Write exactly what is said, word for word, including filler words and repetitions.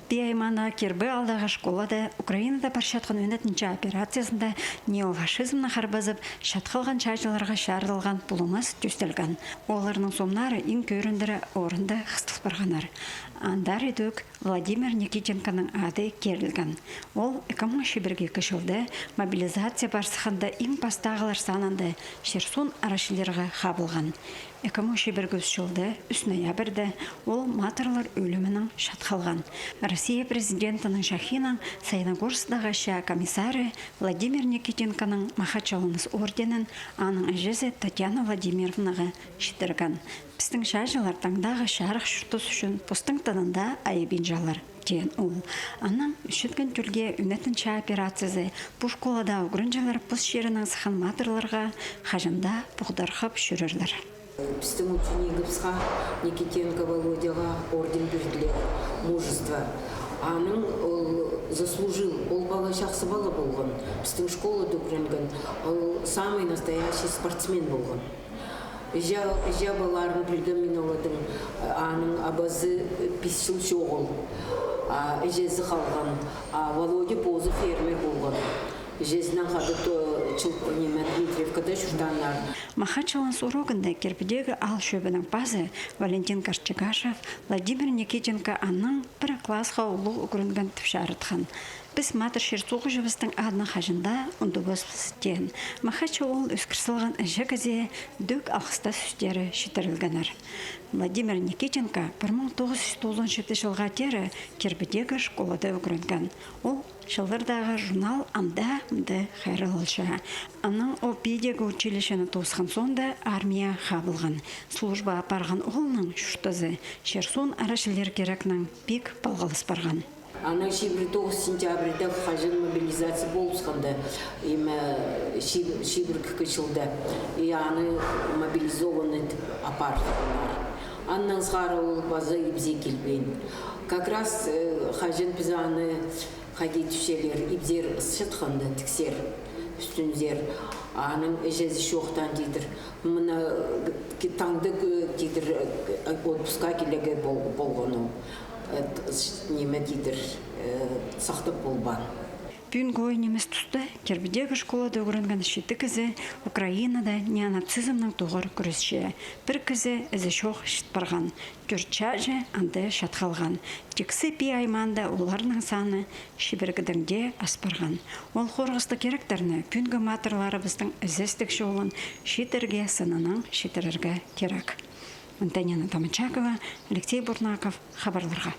Пии аймааның Кирбі аалдағы школада Украинада парчатхан ӱнетінҷі операциязында неофашизмні харбазып, чат халған чааҷыларға чарыдылған пулуңас тӧстелген. Оларның сомнары иң кӧріндірі орында хыстыл парғаннар. Андар идӧк Владимир Никитенконың ады кирілген. Ол ікі муң чибіргі ікі чылда мобилизация пар сыхханда иң пастағылар санында чир-суун арачыларға хабылған. Ікі муң чибіргі ӱс чылда ӱс ноябрьда ол матырлар ӧлімінең чат халған. Россия президентінің чахиинаң Саяногорскдағы чаа комиссары Владимир Никитенконың Махаччаланыс орденін аның іҷезі Татьяна Владимировнаға читірген. Пістің чааҷылар таңдағы чарых чуртас ӱчӱн постың тынында айабинчалар, теен ол. Анаң ӱчӱнҷі тӧлге ӱнетін чаа операциязы пу школада ӱгренҷілер пос чирінең сыххан матырларға хаҷан даа поғдархап чӧрерлер. Пістің ученикібіске Никитенко Володяға орден пирділер, мужество. Аның ол заслужил, ол пала чахсы пала полған, пістің школада ӱгренген, ол самый настоящий спортсмен полған. Іҷе, іҷе палаларын пілгем мин олардың, аның абазы пис чыл чоғыл, а, іҷезі халған, а Володя позы фермер полған. Іҷезінең хада то чыл, ниме, Дмитриевкада чуртааннар. Махаччаланыс уроғында Кирбідегі аал чӧбінің пазы Валентин Карчегашев Владимир Никитенко аның пір классха улуғ ӱгренген тіп чарытхан. Піс матыр чир-суғҷыбыстың адын хаҷан даа ундубаспыс, теен. Махачча ол ӧскір салған іҷе кізее ідӧк алғыстас сӧстері читірілгеннер. Владимир Никитенко пір муң тоғыс чӱс тоғызон читі чылға теере Кирбідегі школада ӱгренген. Ол чыллардағы журнал ам даа, ам даа хайраллалча. Анаң ол педагог училищені тоосхан соонда армияа хабылған. Служба апарған оолның чуртазы чир-суун арачылар кирекнең пик палғалыс парған. Анаң чибіргі тоғыс сентябрьда хаҷан мобилизация полыбысханда, име, чиб-, чибіргі ікі чылда, и аны мобилизованный тіп апарыбысханнар. Аннаң сығара ол паза ибзе килбеен. Как раз, э, хаҷан піс аны, хайди тіпчелер, ибзер ысчатханда, тіксер ӱстӱнзер, аның іҷезі чоохтаан, тидір. Мына, э, ки-, таңда, э, тидір, э, отпускха килерге пол-, полған ол. Э, т-, с-, ниме, тидір, э, сахтап полбаан. Пӱӱнгі ой нимес туста Кирбідегі школада ӱгренген читі кізі Украинада неонацизмнең тоғыр кӱресче. Пір кізі ізі чох чіт парған. Тӧрт чааҷы анда чат халған. Тиксі Пии аймаанда оларның саны чибіргідең дее ас парған. Ол хорғыстығ киректерні пӱӱнгі матырларыбыстың ізестіг чолын чииттерге сыннаң читірерге кирек. Антонина Таманчакова, Алексей Бурнаков, хабарларға.